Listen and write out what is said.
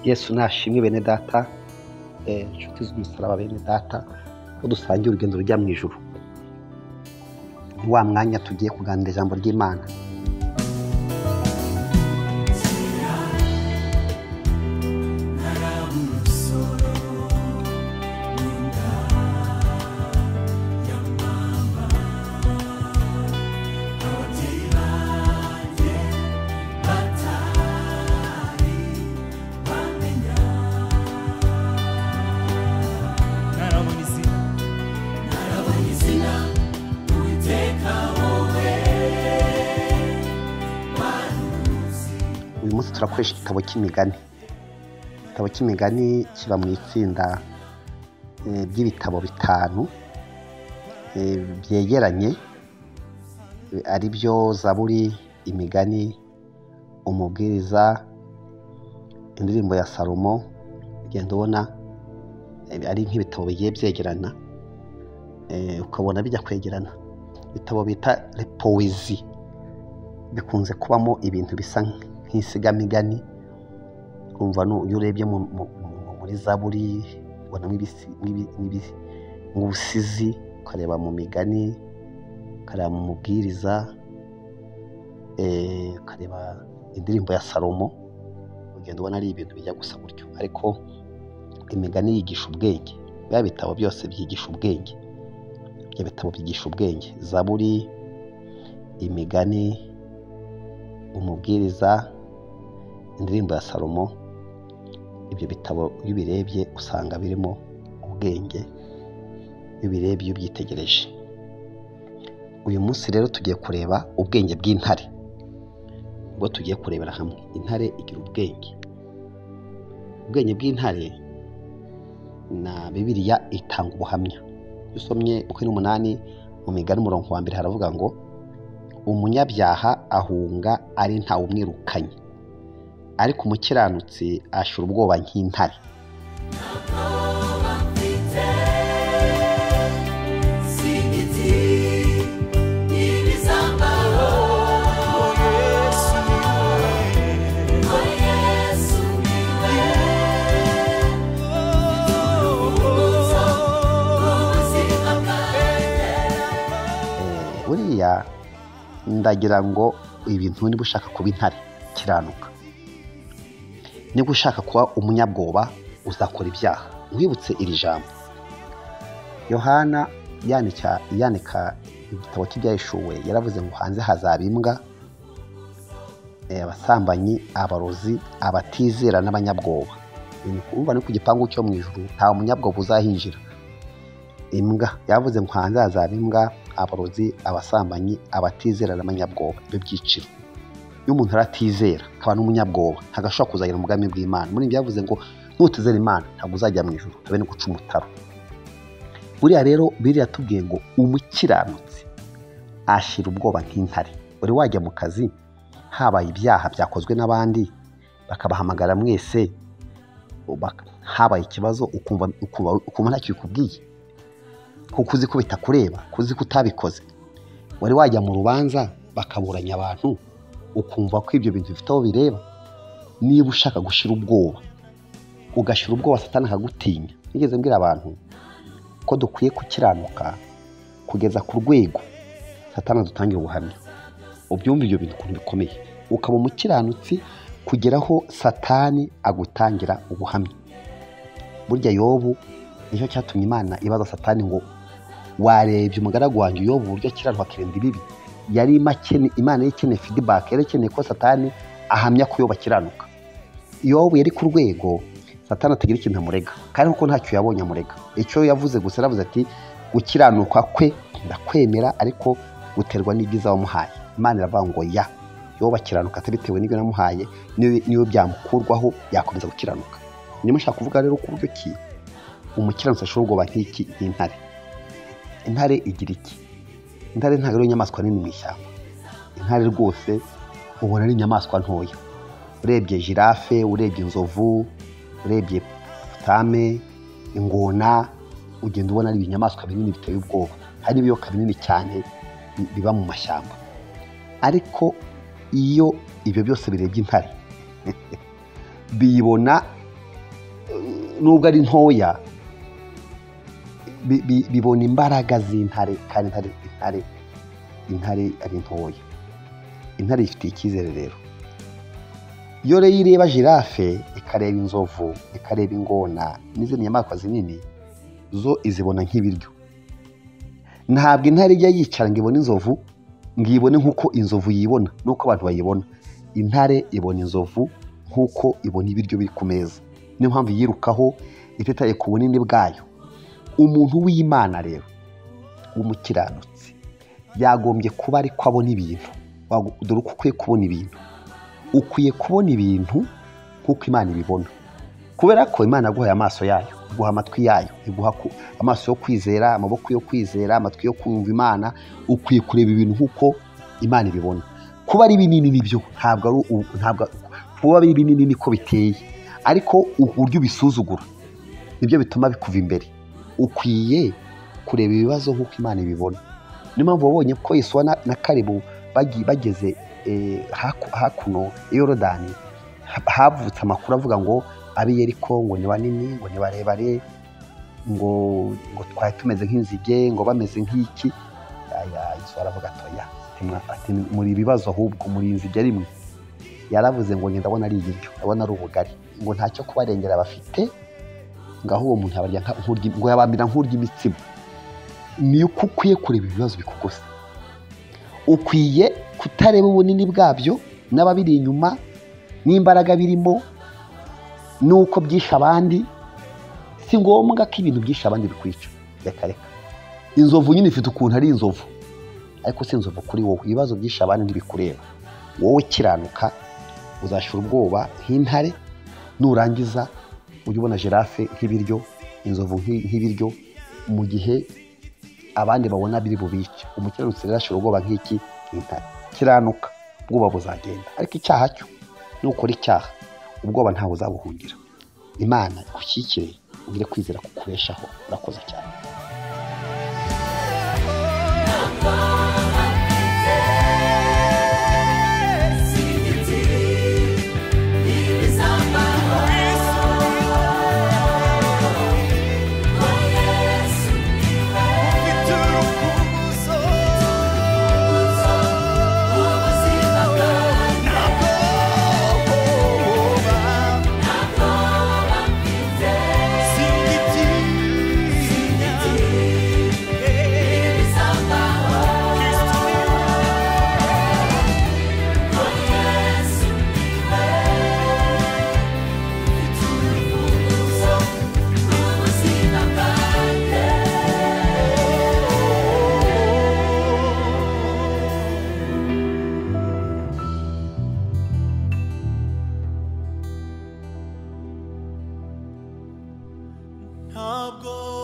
Yesu nashimwe bene data, inshuti z'umusaraba bene data, ko dusangiye urugendo rujya mu ijuru. Ni wa mwanya tugiye kuganira ijambo ry'Imana. Uyu munsi turakoresha igitabo cy'imigani. Igitabo cy'imigani kiba mu itsinda ry'ibitabo bitanu byegeranye, ari byo Zaburi, Imigani, Umubwiriza, Indirimbo ya Salomo. Ugenda ubona ari nk'ibitabo bigiye byegerana, ukabona bijya kwegerana. Ibitabo bita poezi bikunze kubamo ibintu bisa nk'insigamigani. Urumva iyo urebye muri Zaburi ubonamo ubusizi, ukareba mu migani, ukareba mu mubwiriza, ukareba indirimbo ya Salomo, ugenda ubona ari ibintu bijya gusa gutyo. Ariko imigani yigisha ubwenge, bya bitabo byose byigisha ubwenge, ibyo bitabo byigisha ubwenge: Zaburi, Imigani, Umubwiriza, Indirimbo ya Salomo. Ibyo bitabo iyo ubirebye usanga birimo ubwenge, iyo ubirebye ubyitegereje. Uyu munsi rero tugiye kureba ubwenge bw'intare, ubwo tugiye kurebera hamwe. Intare igira ubwenge. Ubwenge bw'intare na Bibiliya itanga ubuhamya. Iyo usomye 28 mu Migani umurongo wa mbere haravuga ngo umunyabyaha ahunga ari ntawe umwirukanye, ariko umukiranutsi ashira ubwoba nk'intare. Buriya ndagira ngo ibintu niba ushaka kuba intare kiranuka, niba ushaka kuba umunyabwoba uzakora ibyaha. Nkwibutse iri jambo Yohana yandika igitabo cy'Ibyahishuwe, yaravuze ngo hanze hazaba imbwa, abasambanyi, abarozi, abatizera n'abanyabwoba. Urumva ni ku gipangu cyo mu ijuru nta munyabwoba uzahinjira. Imbwa, yavuze ngo hanze hazaba imbwa, abarozi, abasambanyi, abatizera n'abanyabwoba. Ibyo byiciro. Iyo umuntu aratizera akaba n'umunyabwoba ntabwo ashobora kuzagera mu bwami bw'Imana. Muri ibyo yavuze ngo nutizera Imana ntabwo uzajya mu ijuru, habe no guca umutaro. Buriya rero Bibiliya yatubwiye ngo umukiranutsi ashira ubwoba nk'intare. Uri wajya mu kazi habaye ibyaha byakozwe n'abandi bakabahamagara mwese, habaye ikibazo ukumva ntacyo bikubwiye, kuko uzi ko bitakureba, kuko uzi ko utabikoze. Wari wajya mu rubanza bakaburanya abantu ukumva ko ibyo bintu bifite aho bireba. Niba ushaka gushira ubwoba, ugashira ubwoba Satani akagutinya. Nigeze mbwira abantu ko dukwiye gukiranuka kugeza ku rwego Satani adutangira ubuhamya. Ubyumva ibyo bintu ukuntu bikomeye, ukaba umukiranutsi kugeraho Satani agutangira ubuhamya. Burya Yobu nicyo cyatumye Imana ibaza Satani ngo warebye umugaragu wanjye Yobu uburyo akiranuka akirinda ibibi. Yari Imana yari ikeneye feedback, yari ikeneye ko Satani ahamya ko Yobu akiranuka. Yobu yari ku rwego Satani atagira ikintu amurega, kandi kuko ntacyo yabonye amurega. Icyo yavuze gusa yaravuze ati gukiranuka kwe ndakwemera, ariko guterwa n'ibyiza wamuhaye. Imana iravuga ngo ya Yobu akiranuka atabitewe n'ibyo namuhaye, niyo byamukurwaho yakomeza gukiranuka. Niba ushaka kuvuga rero ku buryo ki umukiranutsi ashira ubwoba nk'iki, nk'intare. Intare igira iki? Intare ntabwo ari inyamaswa nini mu ishyamba. Intare rwose ubona ari inyamaswa ntoya. Urebye jirafe, urebye inzovu, urebye putame, ingona, ugenda ubona ari ibinyamaswa binini biteye ubwoba. Hari n'ibiyoka binini cyane biba mu mashyamba. Ariko iyo ibyo byose birebye intare biyibona nubwo ari ntoya, bibona imbaraga z'intare, kandi intare ari ntoya. Intare ifitiye icyizere rero. Iyo rero ireba giraffe, ikareba inzovu, ikareba ingona n'izindi nyamaswa zinini, zo izibona nk'ibiryo. Ntabwo intare ijya yicara ngo ibone inzovu, ngo ibone nk'uko inzovu yibona n'uko abantu bayibona. Intare ibona inzovu nk'uko ibona ibiryo biri ku meza. Niyo mpamvu yirukaho ititaye ku bunini bwayo. Umuntu w'Imana rero w'umukiranutsi yagombye kuba ariko abona ibintu. Dore uko ukwiye kubona ibintu. Ukwiye kubona ibintu nk'uko Imana ibibona, kubera ko Imana yaguhaye amaso yayo, iguha amatwi yayo, iguha amaso yo kwizera, amaboko yo kwizera, amatwi yo kumva Imana. Ukwiye kureba ibintu nk'uko Imana ibibona. Kuba ari binini nibyo, ntabwo kuba ari binini niko biteye, ariko uburyo ubisuzugura nibyo bituma bikuva imbere. Ukwiye kureba ibibazo nk'uko Imana ibibona. Niyo mpamvu wabonye ko Yesuwa na Kalebu bageze hakuno i Yorodani, havutse amakuru avuga ngo ab'i Yeriko ngo ni banini, ngo ni barebare, ngo twari tumeze nk'inzige, ngo bameze nk'iki. Yesu aravuga ati muri ibibazo ahubwo muri inzige rimwe. Yaravuze ngo ndabona ari ibiryo, ndabona ari ubugari, ngo ntacyo kubarengera bafite, ngaho uwo muntu yabarya ngo yabamira nk'urya imitsima. Ni uko ukwiye kureba ibibazo bikugose. Ukwiye kutareba ubunini bwabyo n'ababiri inyuma n'imbaraga birimo nuko byisha abandi. Si ngombwa ko ibintu byisha abandi bikwica, reka reka. Inzovu nyine ifite ukuntu ari inzovu, ariko si inzovu kuri wowe. Ibibazo byisha abandi ntibikureba wowe. Kiranuka, uzashira ubwoba nk'intare, nurangiza ujye ubona giraffe nk'ibiryo, inzovu nk'ibiryo, mu gihe abandi babona biri bubice. Umukiranutsi rero ashira ubwoba nk'iki? Nk'intare. Kiranuka, ubwoba buzagenda. Ariko icyaha cyo, nukora icyaha ubwoba ntawe uzabuhungira. Imana igushyigikire, ugire kwizera kukubeshaho. Urakoze cyane. Ntabwo